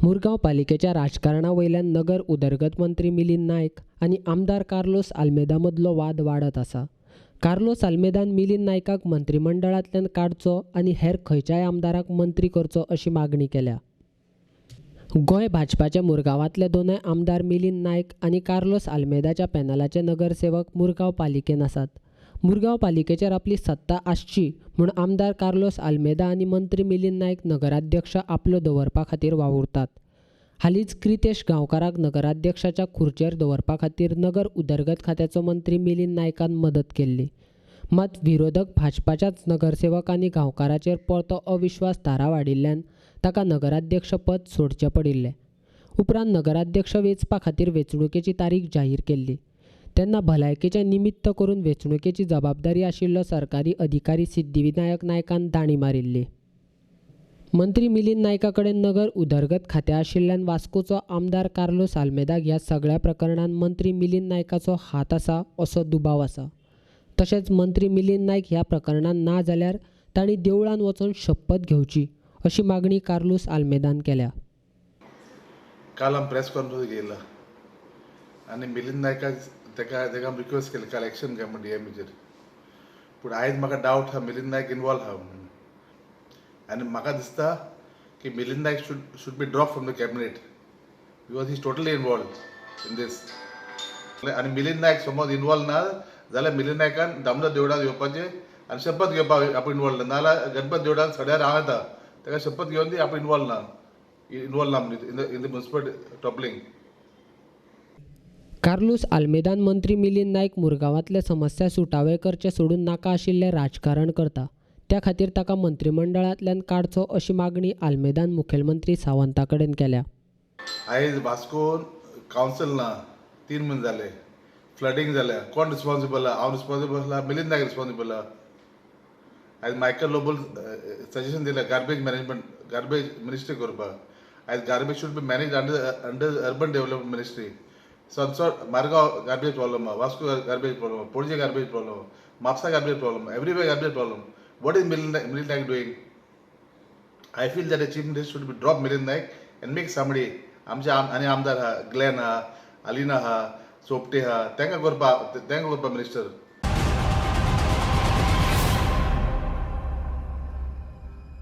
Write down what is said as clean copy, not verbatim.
मुरगांव पालिकेच्या राजकारणा वयल्यान नगर उदरगत मंत्री मिलिंद नायक आनी आमदार कार्लोस आल्मेदा मदलो वाद वाडत आसा. कार्लोस आल्मेदान मिलिंद नायकाक मंत्रिमंडळांतल्यान काडचो आनी हेर खंयच्याय आमदाराक मंत्री करचो अशी मागणी केल्या. गोंय भाजपाच्या मुरगांवांतले दोनय आमदार मिलिंद नायक आनी कार्लोस आल्मेदाच्या पॅनलाचे नगरसेवक मुरगांव पालिकेन आसात. मुरगांव पालिकेचेर आपली सत्ता आसची म्हूण आमदार कार्लोस आल्मेदा आनी मंत्री मिलिंद नायक नगराध्यक्ष आपलो दवरपा खातीर वावुरतात. हालींच क्रितेश गांवकाराक नगराध्यक्षाच्या खुर्चेर दवरपा खातीर नगर उदरगत खात्याचो मंत्री मिलिंद नायकान मदत केल्ली. मात विरोधक भाजपाच्याच नगरसेवकांनी गांवकाराचेर परतो अविश्वास थाराव हाडिल्ल्यान ताका नगराध्यक्ष पद सोडचें पडिल्लें. उपरांत नगराध्यक्ष वेंचपा खातीर वेंचणुकेची तारीख जाहीर केल्ली. तेन्ना भलायकेचें निमित्त करून वेंचणुकेची जबाबदारी आशिल्लो सरकारी अधिकारी सिद्धिविनायक नायकान दांडी मारिल्ली. मंत्री मिलिंद नायका कडेन नगर उदरगत खातें आशिल्ल्यान वास्कोचो आमदार कार्लोस आल्मेदाक ह्या सगळ्या प्रकरणांत मंत्री मिलिंद नायकाचो हात आसा असो दुबाव आसा. तशेंच मंत्री मिलिंद नायक ह्या प्रकरणांत ना जाल्यार तांणी देवळांत वचून शपथ घेवची अशी मागणी कार्लोस आल्मेदान केल्या. काल आमी प्रेस कॉन्फरन्स घेयला आनी मिलिंद नायकाक तेका आमी रिक्वेस्ट केली काल एक्शन घे म्हण डीएमीचेर. पूण आयज म्हाका डावट आहा मिलिंद नायक इनवॉल्व आहा म्हणून. आनी म्हाका दिसता की Milind Naik should be drop from the cabinet because he is totally involve in this. आनी मिलिंद नायक समज इनवॉल्व ना जाल्यार मिलिंद नायकान दामोदर देवळान येवपाचें आनी शपथ घेवपाक आपूण इनवॉल्व ना, नाजाल्यार गणपत देवळान सड्यार हांव येता ताका शपथ घेवन दी आपूण इनवॉल्व ना म्हणून in the municipal toppling. Carlos आल्मेदान मंत्री मिलिंद नायक मुरगांवांतले समस्या सुटावे करचे सोडून नाका आशिल्लें राजकारण करता, त्या खातीर ताका मंत्रिमंडळांतल्यान काडचो अशी मागणी आल्मेदान मुखेलमंत्री सावंता कडेन केल्या. आयज वास्कोन कावन्सील ना, 3 म्हयने जाले, फ्लडींग जाल्या, कोण रिस्पॉन्सिबल आहा? हांव रिस्पॉन्सिबल आहा, मिलिंद नायक रिस्पॉन्सिबल आहा. आयज मायकल लोबोन सजेशन दिलें गार्बेज मॅनेजमेंट, गार्बेज मिनिस्ट्री करपाक. आयज garbage should be manage under urban development ministry. Sansad Margao garbage problem आहा, वास्को गार्बेज प्रॉब्लम आहा, पणजे गार्बेज प्रॉब्लम आहा, म्हापसा गार्बेज प्रॉब्लम आहा, everywhere garbage problem. What is Milind Naik doing? I feel that the chief minister should be drop Milind Naik and make somebody. आमचे आनी आमदार आहा, Glenn आहा, आलिना आहा, सोपटे आहा, तांकां करपा मिनिस्टर.